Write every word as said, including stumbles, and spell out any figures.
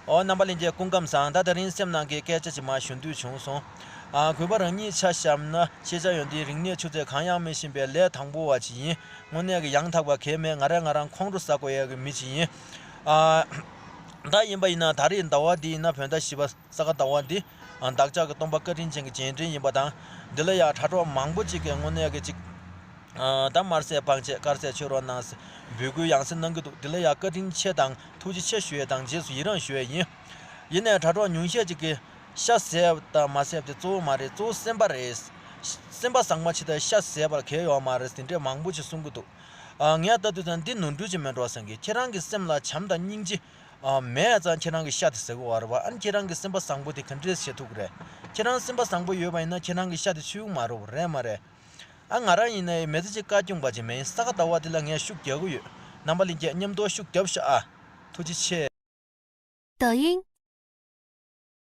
ཨོ། རྣམ་པ་ལྷན་རྒྱས་སྐུ་ཁམས་བཟང་། ད་དེ་རིང་སེམས་ནང་གི་སྐད་ཆ་ཅིག་མར་ཞུ་འདོད་བྱུང་སོང་། ཨ། གུས་པ་རང་ཉིད་ཆ་བཞག་ན་ཤེས་བྱ་ཡོན་ཏན་རིག་གནས་ཆུ་ཚད་གང་ཡང་མི་ཤེས་པའི་ལས་དང་པོ་བ་ཅིག་ཡིན། དངོས་གནས་ཀྱི་ཡང་དག་པ་གལ་མེད། ང་རང་ང་རང་ཁོང་ཁྲོ་ཟ་དགོས་ཡག་གི་མི་ཅིག་ཡིན། ཨ། ད་ཡིན་པ་ཡིན་ན་ད་རེས་ཟླ་བ་འདི་ཡིན་ན་བོད་ཟླ་བཞི་པ་ས་ག་ཟླ་བ་འདི། ཨ། བདག་ཅག་གི་སྟོན་པ་བཀའ་དྲིན་ཅན་གྱི་རྗེས་དྲན་ཡིན་པ་དང་། འདི་ལ་ཡང་དྲ་གྲོགས་མང་པོ་ཅིག་གིས་དངོས་གནས་ཀྱི་ཅིག་ཨ། ད་དམར་ཟས་སྤང་བྱེད་དཀར་ཟས་མཆོད་རོགས་གནང་ཟེར་འབོད་སྐུལ་ཡང་སེ་གནང་གི་འདུག་འདི་ལ་ཡང་བཀའ་དྲིན་ཆེ་དང་ཐུགས་རྗེ་ཆེ་ཞུ་ཡས་དང་རྗེས་སུ་ཡི་རང་ཞུ་ཡས་ཡིན། ཡིན་ནའི་དྲ་གྲོགས་ཉུང་ཤས་ཅིག་གིས་ཤ་ཟས་དང་མ་ཟས་དེ་གཙོ་བོ་མ་རེད། གཙོ་བོ་སེམས་པ་རེད། སེམས་པ་བཟང་པོ་ཆེ་ད་ཤ་ཟས་པར་གལ་ཡོད་མ་རེད་ཟེར་འདྲས་མང་པོ་ཅིག་གསུང་གི་འདུག་ཨ། ངས་ལྟ་དུས་ཙང་འདི་ནོར་འཁྲུལ་ཅིག་མེད་འགྲོ་བསམ་གི། ཁྱེད་རང་གི་སེམས་ལ་བྱམས་དང་སྙིང་རྗེ། ཨ། མེད་ཙང་ཁྱེད་རང་གི་ཤ་དེ་ཟ་གི་ཡོད་རེད་པ། ཨ་ནི་ཁྱེད་རང་གི་སེམས་པ་བཟང་པོ་དེ་ག་འདྲས་བྱེད་ཐུབ་ཀྱི་རེད། ཁྱེད་རང་སེམས་པ་བཟང་པོ་ཡོད་པ་ཡིན་ན་ཁྱེད་རང་གི་ཤ་དེ་ཆུ་ཡུག་མ་རེད་པ། རེད་མ་རེད། ཨ། ང་རང་ཡིན་ནའི་མི་ཚེ་གཅིག་བཀའ་བཀྱོན་པ་ཅིག་མིན། ས་ག་ཟླ་བ་འདི་ལ་ངས་ཤུགས་རྒྱག་གི་ཡོད། རྣམ་པ་ལྷན་རྒྱས་མཉམ་དུ་ཤུགས་རྒྱབ་ཤོག་ཨ། ཐུགས་རྗེ་ཆེ། 抖音